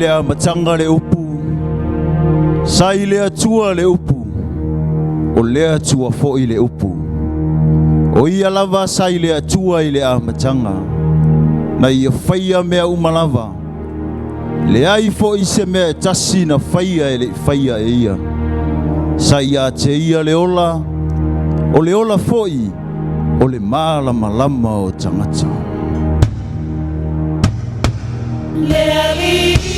le amataga le Upu, sa i le Atua le Upu, o le Atua foi le Upu. O ia lava sa i le Atua i le amataga, na ia faia mea uma lava, leai foi se mea e tasi na faia e le i faia e ia. Sa ia te ia le ola, o le ola foi o le malamalama o tagata. Le Alii.